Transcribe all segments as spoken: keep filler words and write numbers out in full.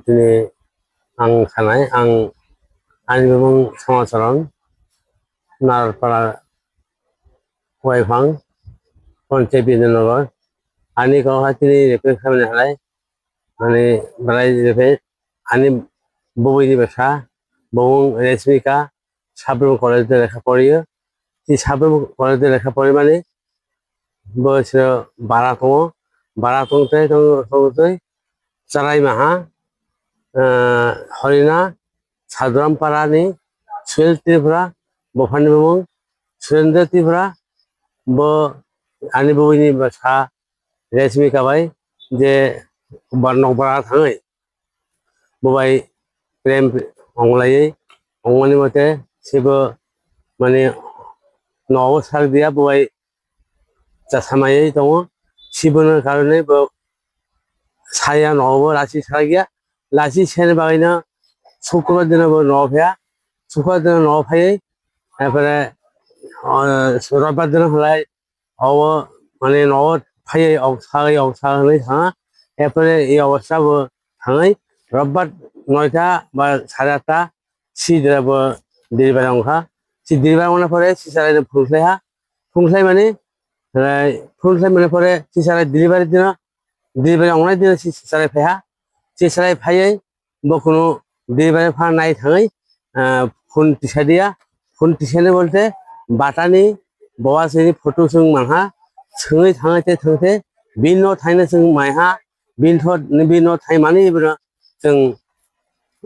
Tini ang sanai, ang ani bumung Samacharan, Narpara Waifang, Ponche Bidyanogor. Ani kok hai tini request khamani halai, mane, belai request, ani bwbwi ni bwsa, bumung Resmika, Sabrum College de lekha poriyo. Ti Sabrum College de lekha porimani bo sino bara tongo, bara tongtwi tongtwi Charai maha, ah, Horina, Sadram Parani, Suel Tripura, bophani bumung Surendra Tripura, bo ani bwbwini bwsa Resmika bai je bar nok bara thangwi bo bai prem onglaiwi ongmani mote sibo mane nogo sak diya bo bai chasamaiwi tongo. Siboni karone bo saya nogo bo rachi salaiya. Rachi seni bagwino Sukrobar dino bo nogo phaiya. Sukrobar dino nogo phaiwi, erpore, ah, Robbar dino halai obo mane nogo phaiwi ok sagwi ok sa hwnwi thanga. Erpore ei obostha bo thangwi Robbar noita ba sare atta si dera bo delivery wngkha. Si delivery wngna pore si salai no phone khlaiha. Phone khlai mani, eh, phone khlai mani pore si salai delivery dino, delivery wngnai dino si salai phaiha. Si salai phaiwi bo kunu delivery pha nai thangwi, ah, phone tisa diya. Phone tisani bolte batani bowa sini photo swng manha. Swngwi thangwi te thangte bini no thaina swng maiha. Bini thot, bini no thaimani bino swng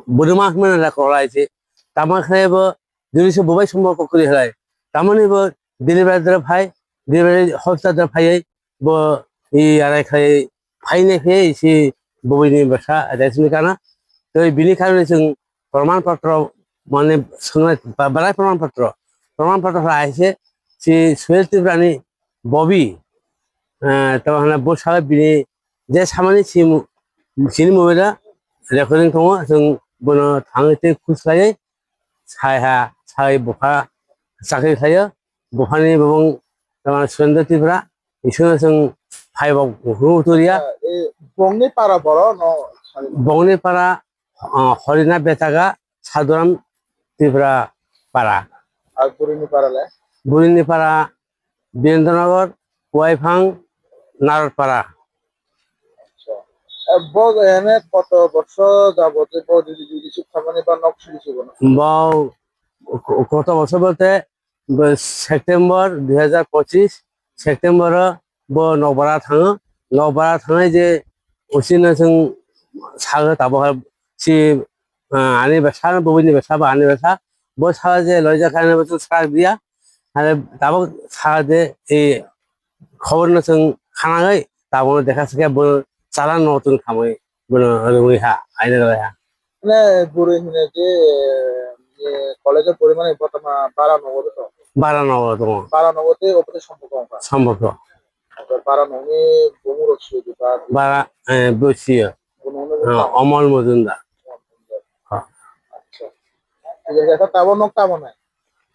bwrwma hwnmani da kolai se. Tama khe bo jodi se bo bai sombo kokri halai. Tamoni bo delivery dra phai, delivery hosta dra phai bo i arai khai phainai khe si bwbwini bwsa Resmika no. Tei bini karone chwng proman patro mane swngnai ba-, belai proman patro. Proman patro hai se si Suel Tripurani Bobby, eh, tamo hwnna bwsa bini je samani si mu-, sini mobile o recording tongo, chwng bono thangwi tei khus khlaiwi sai ha, sai bupha chakri khlaio. Buphani bumung tamo Surendra Tripura, isukno chwng phai bo huru turiya. Eh, eh, bongni para boro no sari. Bongni para, ah, Horina Betaga, Sadhuram Tripura para. Ar burini para le? Burini para Birendra Nagar, Waifang, Narod para. Acha. Eh, bo ene koto borsor jabot bo didi didi suk thamani ba nok suri suk no? Bo ko-, koto borsor bolte bo September dui hajar pochis, September o bo nokbara thango. Nokbara thangnai je usino chwng sago tabok si, ah, ani bwsa, bwbwini bwsa ba ani bwsa. Bo sago je loijak kha, ani bwsa sak diya. Ani tabok sago je, e, khobor no chwng khanagwi tabok no dekha sakya bo chala no chwng thamwi. Bono rwngwi ha, aina rwngwi ha. Mane bwrwi hwnwi je, eh, college o pori mani bo tama bara nogo de to? Bara nogo tongo. Bara nogo tei obo tei sompok wngkha? Sompok. Bara nogni bumung rok swi di ba? Bara, eh, bo sio. Bono hwnwi bo tamo? Omol Mojumdar. Omol Mojumdar. Ha. Acha. Thik ase, ekha tabo nok tamo nai?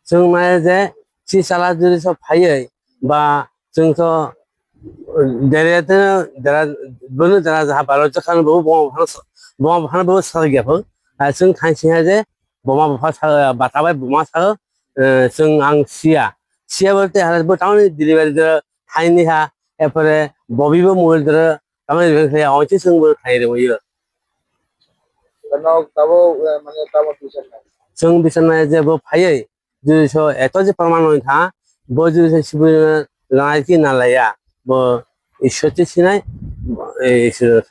Chwng nai je, si chala juri so phaiwi ba Chwng to, uh, dere te dera, bono dera jaha baro jakhano bo boma buphano sa-, boma buphano bo sajak ya pho. Ai chwng thangsing hai je boma bupha sa, bata bai boma sa, eh, chwng ang siya. Siya bolte hala bo tamoni delivery dera thaini ha, erpore Bobby bo mobile dera tamoni delivery khlaiya, oinse chwng bo khai rwmaiyo. Nok tabo, eh, mane tamo bichar nai? Chwng bichar nai je bo phaiwi, juri so eto je proman wng kha, bo juri so sibui no nai ki na laiya, bo Ishwar se sinai, eh, Ishwar.